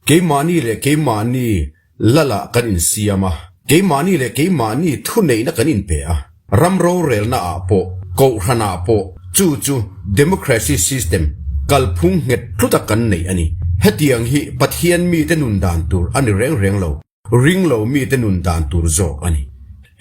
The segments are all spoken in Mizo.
Keimahni leh keimahni lalah kan insiam a, keimahni leh keimahni thuneihna kan inpe a, ram rorelna ah pawh, kohhran ah pawh chu chu democracy system kalphung nghet tluta kan neih a ni. Hetiang hi Pathian mite nun dan tur a ni reng reng lo. Ring lo mite nun dan tur zawk a ni.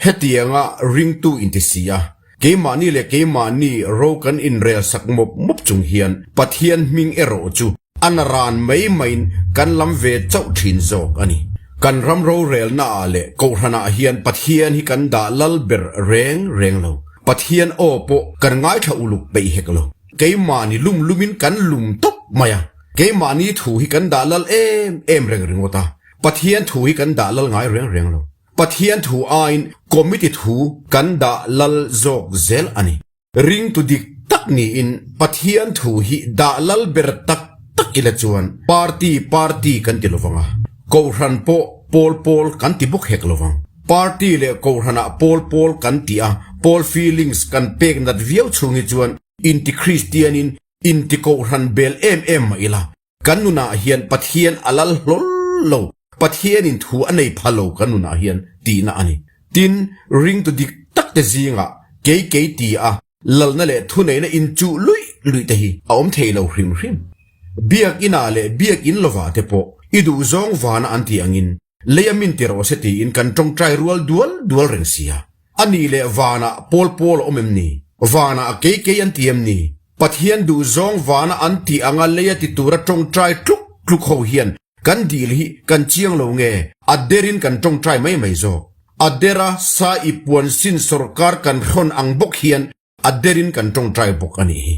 Hetianga ringtu inti si a, keimahni leh keimahni ro kan inrel sak mawp mawp chung hian Pathian hming erawh chu a na ran mai maiin kan lam ve chauh thin zawk a ni. Kan ram rorelna ah leh kohhran ah hian Pathian hi kan dah lal ber reng reng lo. Pathian aw pawh kan ngaithla uluk peih hek lo. Keimahni lum lumin kan lum tawp mai a, keimahni thu hi kan dah lal em em reng ringawt a. Pathian thu hi kan dah lal ngai reng reng lo. Pathian thu aiin committee thu kan dah lal zawk zel a ni. Ringtu dik tak niin Pathian thu hi dah lal ber tak tak ila chuan party party kan ti lovang a, Kohhran pawh pawl pawl kan ti bawk hek lovang. Party leh Kohhranah pawl pawl kan ti a, pawl feelings kan pek nat viau chhung hi chuan inti Kristianin inti Kohhran bel em em mah ila Kan nunah hian Pathian a lal hlawl lo, Pathianin thu a nei pha lo kan nunah hian tihna a ni. Tin, ringtu dik tak te zingah kei kei ti a lalna leh thuneihna inchuh luih luih te hi a awm thei lo hrim hrim. Biakinah leh biakin lovah te pawh i duhzawng vana an tih angin Lei a min ti rawh se tiin kan tawngtai rual dual dual reng sia. A nih leh vanah pawl pawl a awm em ni? Vanah a kei kei an ti em ni? Pathian duhzawng vana an tih anga lei a ti tura tawngtai tluk tluk ho hian kan dil hi kan chiang lo nge? A derin kan tawngtai mai mai zawk. A dera sa i puan sin sawrkar kan hrawn ang bawk hian A derin kan tawngtai bawk a nih hi.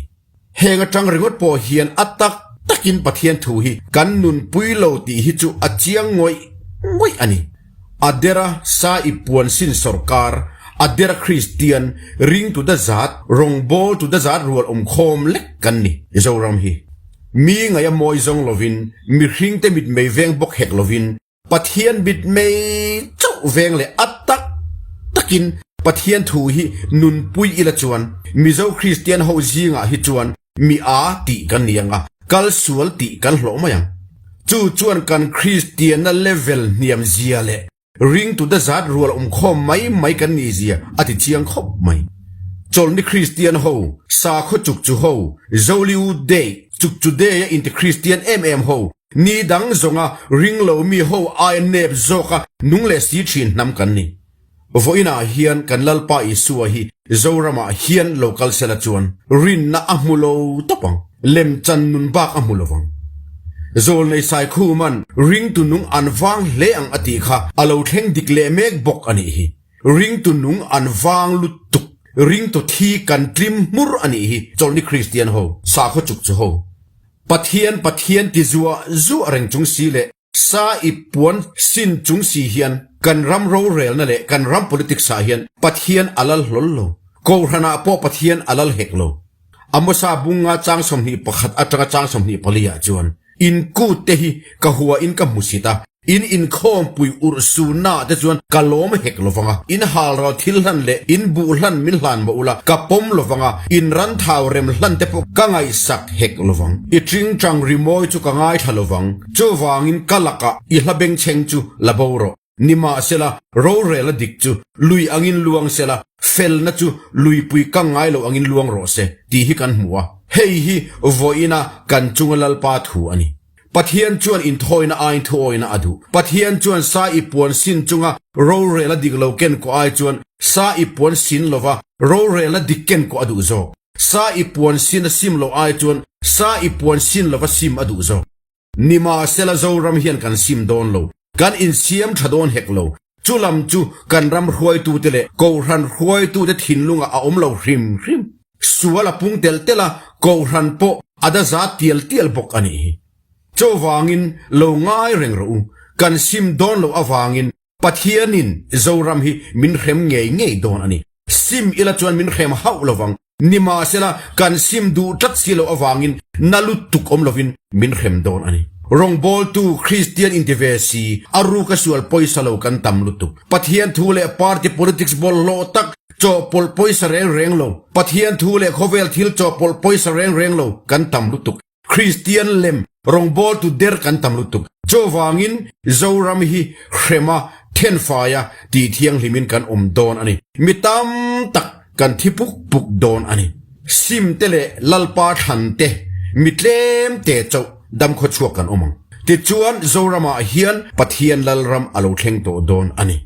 Heng atang ringawt pawh hian a tak takin Pathian thu hi kan nunpui lo tih hi chu a chiang ngawih ngawih a ni. A dera sa i puan sin sawrkar, a dera Kristian, ringtu dazat, rawngbawltu dazat rual awmkhawm lek kan ni Zoram hi. Mi ngaih a mawi zawng lovin, mihringte mitmei veng bawk hek lovin, Pathian mitmei chauh veng leh a tak takin Pathian thu hi nunpui ila chuan Mizo Kristian ho zingah hi chuan mi a tih kan ni ang a, kal sual tih kan hlawh mai ang. Chu chuan kan Kristianna level hniam zia leh ringtu dazat rual awmkhawm mai mai kan nih zia a ti chiang khawp mai. Chawlhni Kristian ho, sakhaw chukchu ho, Zoliu Day, chukchu day a inti Kristian em em ho, Ni dang zawnga ring lo mi ho aia nep zawka nung leh si thin hnam kan ni. Vawiinah hian kan Lalpa Isua hi Zoramah hian lo kal sela chuan rinna a hmu lo tawp ang, lemchan nun bak a hmu lo vang. Zawlnei Saikhuman ringtu nung an vang hle ang a tih kha a lo thleng dik leh mek bawk a nih hi. Ringtu nung an vang lutuk, ringtu thi kan tlim hmur a nih hi chawlhni Kristian ho, sakhaw chuk chu ho. Pathian Pathian ti zuah zuah reng chung si leh sa i puan sin chung si hian kan ram rorelna leh kan ram politics ah hian Pathian a lal hlawl lo. Kohhran ah pawh Pathian a lal hek lo. Amosa bunga chang 21 atanga chang 24 ah chuan in kut te hi ka hua in ka hmu sit a, In inkhawmpui urh sunnaah te chuan ka lawm hek lo vang a, in halral thil hlan leh in buh hlan min hlan mah ula ka pawm lo vang a, in ran thau rem hlan te pawh ka ngaihsak hek lo vang. I tingtang rimawi chu ka ngaithla lo vang, chuvangin ka lakah i hla bengchheng chu la bo rawh. Nimahsela, rorel a dik chu lui angin luang sela, felna chu luipui kang ngai lo angin luang rawh se, tih hi kan hmu a. Hei hi vawiina kan chunga Lalpa thu a ni. Pathian chuan inthawina aiin thuawina a duh. Pathian chuan sa i puan sin chunga rorel a dik lo ken kawh ai chuan sa i puan sin lova rorel a dik ken kawh a duh zawk. Sa i puan sin a sim loh ai chuan sa i puan sin lova sim a duh zawk. Nimahsela Zoram hian kan sim dawn lo. Kan insiam tha dawn hek lo. Chu lam chu kan ram hruaitute leh Kohhran hruaitute thinlungah a awm lo hrim hrim. Sual a pung tel tel a, Kohhran pawh a da za tial tial bawk a nih hi. Chuvangin lo ngai reng rawh u, kan sim dawn loh avangin Pathianin Zoram hi min hrem ngei ngei dawn a ni. Sim ila chuan min hrem hauh lovang, nimahsela kan sim duh tlat si loh avangin na lutuk awm lovin min hrem dawn a ni. Rawngbawltu Kristian inti ve si, a ruka sual pawisa lo kan tam lutuk. Pathian thu leh party politics bawlhhlawh tak chawhpawlh pawisa reng reng lo, Pathian thu leh khawvel thil chawhpawlh pawisa reng reng lo kan tam lutuk. Kristian lem rawngbawltu der kan tam lutuk. Chuvangin Zoram hi hrema thenfaia tih thianghlimin kan awm dawn a ni. Mi tam tak kan thi puk puk dawn a ni. Sim te leh Lalpa thlan te mi tlem te chauh damkhaw chhuak kan awm ang. Tichuan Zoramah hian Pathian Lalram a lo thleng tawh dawn a ni.